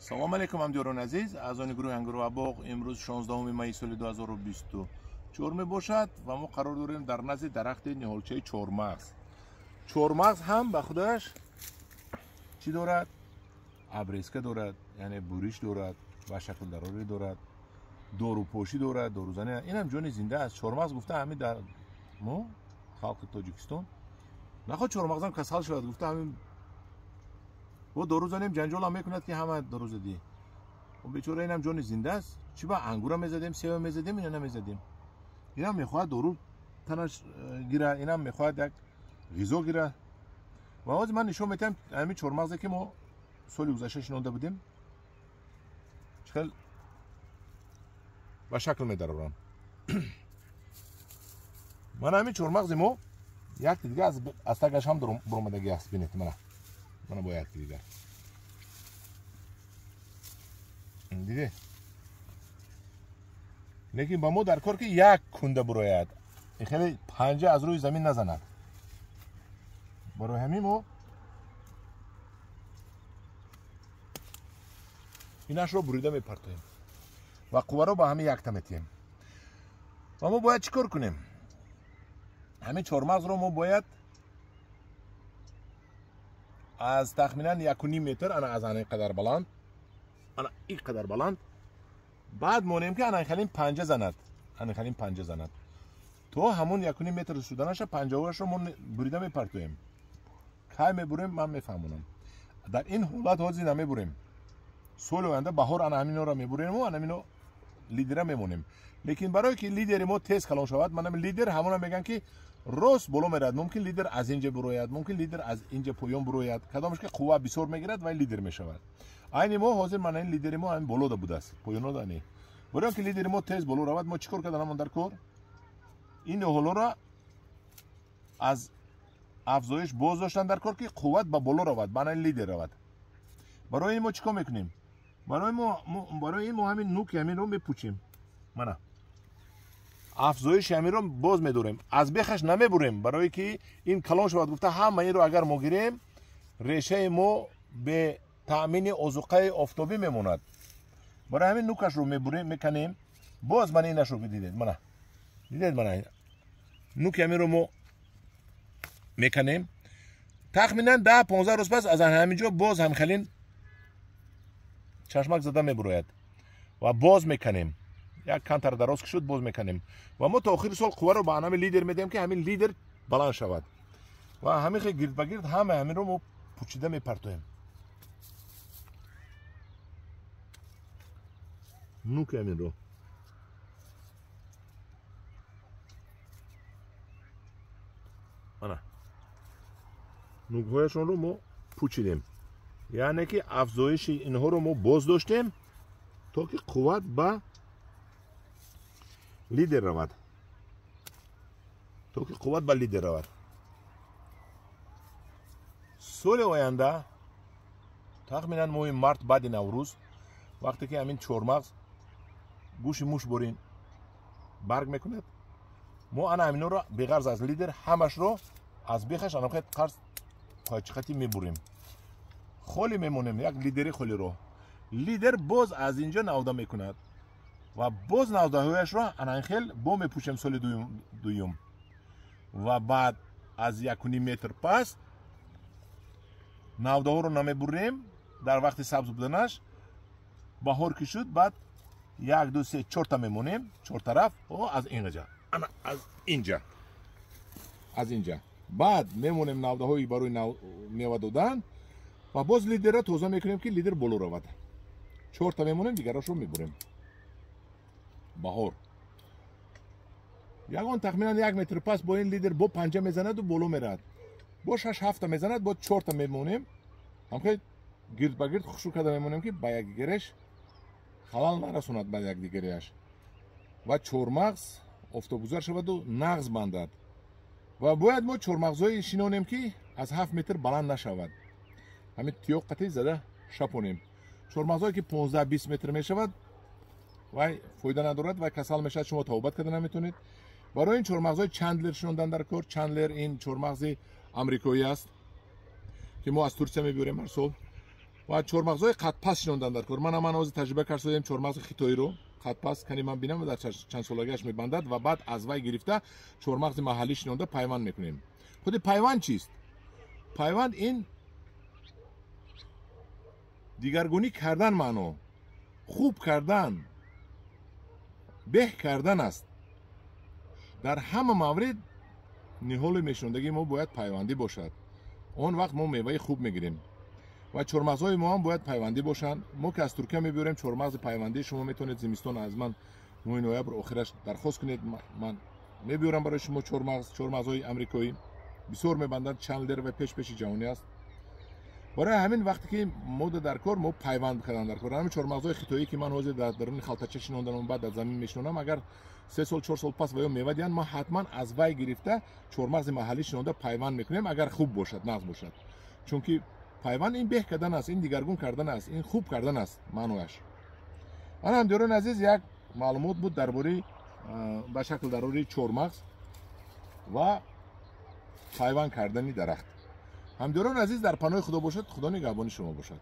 Салом алейкум, ҳамдиёрони азиз. Аъзони гурӯҳи Ангур ва боғ, имрӯз 16 майи соли 2024 мебошад ва мо қарор дорем дар назди дарахти ниҳолчаи чормағз. Чормағз ҳам ба худаш чӣ дорад? Обрезка дорад, яъне буриш дорад ва шаклдарорӣ дорад, дорупошӣ дорад, дорузанӣ. Инам ҷони зинда аст. Чормағз гуфта ҳамин дар мо халқи Тоҷикистон наход чормағзам касал шавад гуфта ҳамин бо дору занем, ҷанҷол ҳам мекунад ки ҳама дору задӣ. Бечора инам ҷони зинда аст. Чӣ ба ангура мезадем, сева мезадем, ина намезадем. Инам мехоҳад дору танаш гира, инам мехоҳад як ғизо гира. Ва ҳозир ман нишон медиҳам ҳамин чормағзе ки мо соли гузашта шинонда будем, чӣ хел ба шакл медарорам. Мана ҳамин чормағзи мо якти дига аз тагаш ҳам буромадагӣ аст. Бинед, мана мана бо якти дигар. Диде? Лекин ба мо дар кор ки як кунда бурояд, хеле панҷа аз рӯи замин назанад. Барои ҳамин мо инашро бурида мепартоем ва қувваро ба ҳамин якта метиҳем. Ва мо бояд чӣ кор кунем? Ҳамин чормағзро мо бояд аз тахминан 1.5 метр, ана аз ана ин қадар баланд, ана ин қадар баланд, баъд монем ки ана халин панҷа занад, ана халин панҷа занад. То ҳамон 1.5 метр шуданаша панҷаҳояшро мо бурида мепартоем. Кай мебурем, ман мефаҳмонам. Дар ин ҳолат ҳозир намебурем. Соли оянда баҳор ана ҳаминҳоро мебурем ва ана ҳамино лидера мемонем. Лекин барое ки лидери мо тез калон шавад, манам лидер ҳамона мегӯям ки рост боло меравад. Мумкин лидер аз инҷа бурояд, мумкин лидер аз инҷа поён бурояд. Кадомаш ки қувва бисёр мегирад, вай лидер мешавад. Айни мо ҳозир мана ин лидери мо ҳамин болода будааст, поёнода не. Барои он ки лидери мо тез боло равад, мо чӣ кор карданамон дар кор? Ин ниҳолҳоро аз афзоиш боз доштан дар кор ки қувват ба боло равад, ба ана лидер равад. Барои ин мо чӣ кор мекунем? Барои ин мо ҳамин нуки ҳаминро мепӯчем. Мана афзоиши ҳаминро боз медорем, аз бехаш намебурем, барое ки ин калон шавад гуфта ҳама инро агар мо гирем, решаи мо бе таъмини озуқаи офтобӣ мемонад. Барои ҳамин нукашро мебурем, меканем. Боз мана инашро дидед, мана дидед, мана нуки ҳаминро мо меканем. Тахминан 10-15 рӯз пас аз ҳамин ҷо боз ҳамхелин чашмак зада мебурояд ва боз меканем. Як камтар дароз ки шуд, боз меканем. Ва мо то охири сол қувваро ба ҳамин лидер медиҳем ки ҳамин лидер баланд шавад. Ва ҳамин хел гирд ба гирд ҳама ҳаминро мо пучида мепартоем. Нуки ҳаминро ана нукҳояшонро мо пучидем, яъне ки афзоиши инҳоро мо боз доштем то ки қувват ба лидер равад, то ки қувват ба лидер равад. Соли оянда тахминан моҳи март баъди Наврӯз, вақте ки ҳамин чормағз гӯши муш борин барг мекунад, мо ана ҳаминҳоро беғарз аз лидер ҳамашро аз бехаш анамхел қарз қайчиқати мебурем, холӣ мемонем, як лидери холиро. Лидер боз аз инҷо навда мекунад ва боз навдаҳояшро ананхел бо мепӯшем соли дуюм. Ва баъд аз 1.5 метр пас навдаҳоро намебурем дар вақти сабз буданаш. Баҳор ки шуд, баъд 1, 2, 3, 4 мемонем, 4 тараф, аз инҷа, ана аз инҷа, аз инҷа баъд мемонем навдаҳои барои мева додан ва боз лидерро тоза мекунем ки лидер боло равад. 4 мемонем, дигарашро мебурем. Баҳор ягон тахминан 1 метр пас бо ин лидер бо панҷа мезанаду боло меравад, бо 6-7 мезанад, бо 4 мемонем, ҳамхел гирд ба гирд хушук карда мемонем ки ба якдигареш халал нарасонад, ба якдигариаш. Ва чормағз офтобгузар шаваду нағз бандад. Ва бояд мо чормағзҳое шинонем ки аз 7 метр баланд нашавад. Ҳамин тиёқ қатӣ зада шапонем. Чормағзҳое ки 15-20 метр мешавад, вай фоида надорад, вай касал мешавад, шумо тавбат карда наметавонед. Барои ин чормағзҳои Чандлер шинондан дар кор. Чандлер ин чормағзи амрикоӣ аст ки мо аз Турсия мебиёрем ҳар сол. Ва чормағзҳои қадпаст шинондан дар кор. Ман ҳозир таҷриба кард чормағзи хитоиро қадпаст кани ман бинам дар чанд солагиаш мебандад ва баъд аз вай гирифта чормағзи маҳаллӣ шинонда пайванд мекунем. Худи пайванд чист? Пайванд ин дигаргунӣ кардан маъно, хуб кардан, беҳ кардан аст. Дар ҳама маврид ниҳоли мешинондагии мо бояд пайвандӣ бошад. Он вақт мо меваи хуб мегирем. Ва чормағзҳои мо ҳам бояд пайвандӣ бошанд. Мо ки аз Туркия мебиёрем чормағзи пайвандӣ, шумо метавонед зимистон аз ман моҳи ноябр охираш дархост кунед, ман мебиёрам барои шумо чормағзҳои амрикоӣ. Бисёр мебанданд, Чандлер ва пеш-пеши ҷаҳонӣ аст. Барои ҳамин вақте ки мода дар кор, мо пайванд кардан дар кор. Ҳамин чормағзҳои хитоӣ ки ман ҳозир дар даруни халтача шинондам, баъд дар замин мешинонам, агар 3 сол 4 сол пас ва ё мева диҳанд, мо ҳатман аз вай гирифта чормағзи маҳаллӣ шинонда пайванд мекунем, агар хуб бошад, нағз бошад. Чунки пайванд ин беҳ кардан аст, ин дигаргун кардан аст, ин хуб кардан аст маънояш. Ана ҳамдиёрони азиз, як маълумот буд дар бораи ба шакл дар бораи чормағз ва пайванд кардани дарахт. Ҳамдиёрони азиз, дар паноҳи Худо бошад, Худо нигаҳбони шумо бошад.